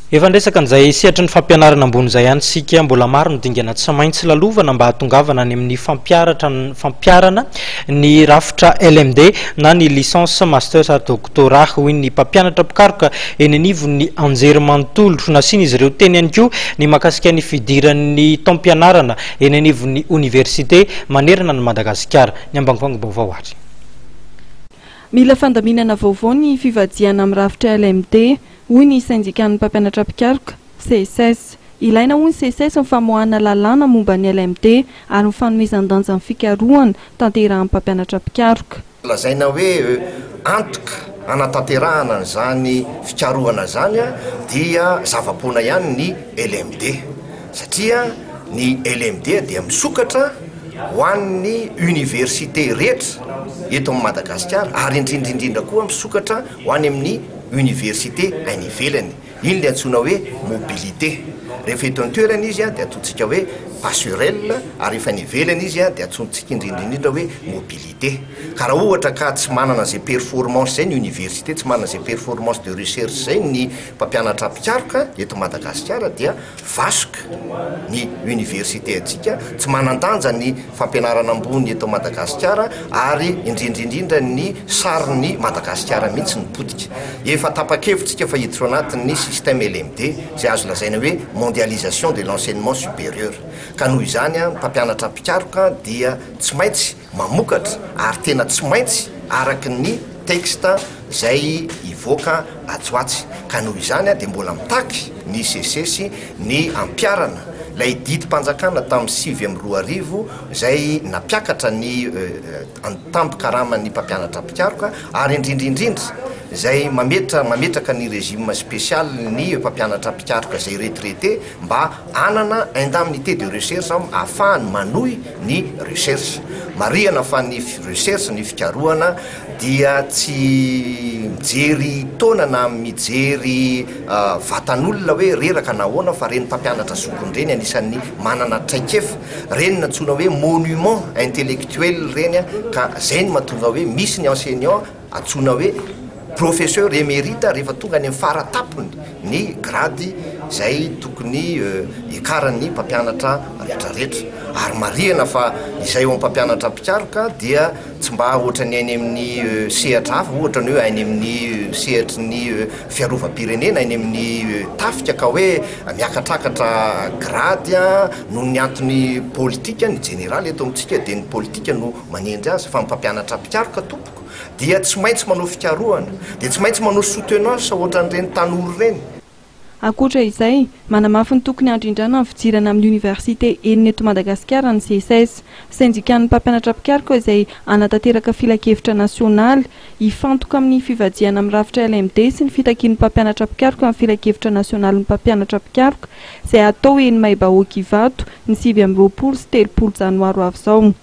Efa niresaka an'izay sehatry ny fampianarana ambony izay ihany isika. Mbola maro ny dingana tsy maintsy lalovana mba hahatongavana any amin'ny fampiaratra fampiharana ny rafitra LMD na ny licence, masters ary doctorat, hoy ny mpampianatra mpikaroka eny anivon'ny anjerimanontolo. Nasian'izy ireo teny ihany koa ny mahakasika ny fidiran'ny taom-pianarana eny anivon'ny oniversite manerana an'i Madagasikara. Ny ambangovangom-baovao ary. Mila fandaminana vaovao ny fivadihana amin'ny rafitra LMD. Hoy ny sendikan'ny mpampianatra mpikaroka, SECES. Ilaina hoy ny SECES ny famoahana lalàna momba ny LMD ary ny fanomezan-danja ny fikarohana tanterahan'ny mpampianatra mpikaroka. Lazaina hoe antoka hanatanterahana an'izany fikarohana izany dia zava-poana ihany ny LMD satria ny LMD dia misokatra ho an'ny université rehetra eto amin'i Madagasikara ary indrindra indrindra koa misokatra ho any amin'ny université any ivelany. Iny ilay antsoina hoe mobilité. Rehefa eto an-toerana izy dia antsointsika hoe passerelle ary rehefa any ivelany izy dia antsointsika indrindra indrindra hoe mobilité. Ka raha ohatra ka tsy manana izay performance izay ny université, tsy manana izay performance de recherche izay ny mpampianatra mpikaroka eto Madagasikara dia Vasoka ny université antsika, tsy manan-danja ny fampianarana ambony eto Madagasikara ary indrindra indrindra ny sarin'i Madagasikara mihitsy no potika. Efa tapa-kevitra isika fa hiditra ao anatin'ny système LMD izay azo lazaina hoe mondialisation de l'enseignement supérieur. Ka noho izany ny mpampianatra mpikaroka dia tsy maintsy mamokatra ary tena tsy maintsy araka ny texte izay hivoaka atsy ho atsy ka noho izany dia mbola mitaky ny Seces ny hampiharana ilay didim-panjakana tamin'ny 2009 izay nampiakatra ny tambin-karaman'ny mpampianatra mpikaroka ary indrindra indrindra izay mametra mametraka ny régime spécial ny mpampianatra mpikaroka izay retraité mba hanana indemnité de recherche ahafahany manohy ny recherche. Marihana fa ny recherche, ny fikarohana dia tsy mijery taona na mijery vatan'olona hoe reraka na ahoana fa ireny mpampianatra zokiny ireny anisan'ny manana traikefa, ireny no antsoina hoe monument intellectuel ireny ka izay no mahatonga hoe misy ny enseignant Antsoina hoe professeur émérite rehefa tonga any amin'ny fara tampony ny grady izay tokony hiakaran'ny mpampianatra rehetrarehetra. Ary marihana fa izay eo amin'ny mpampianatra mpikaroka dia tsy mba ohatran'ny any amin'ny sehatra hafa, ohatra ny hoe any amin'ny sehatry ny fiarovam-pirenena, any amin'ny tafika ka hoe miakatrakatra grady noho ny antony politika. Ny jeneraly eto amintsika dia ny politika no manendry azy fa ny mpampianatra mpikaroka tompoko dia tsy maintsy manao fikarohana, dia tsy maintsy manao soutenance ohatran'ireny tanora ireny. Ankoatra izay, manamafy ny tokony handrindrana ny fidirana amin'ny oniversite enina eto Madagasikara ny Seces, sendikan'ny mpampianatra mpikaroka izay hanatanteraka filankevitra nasionaly hifantoka amin'ny fivadihana amin'ny rafitra LMD sy ny fitakian'ny mpampianatra mpikaroka ny filankevitra nasionalin'ny mpampianatra mpikaroka izay hatao eny Maibahoaka Ivato ny 29 sy 30 janoary ho avy izao.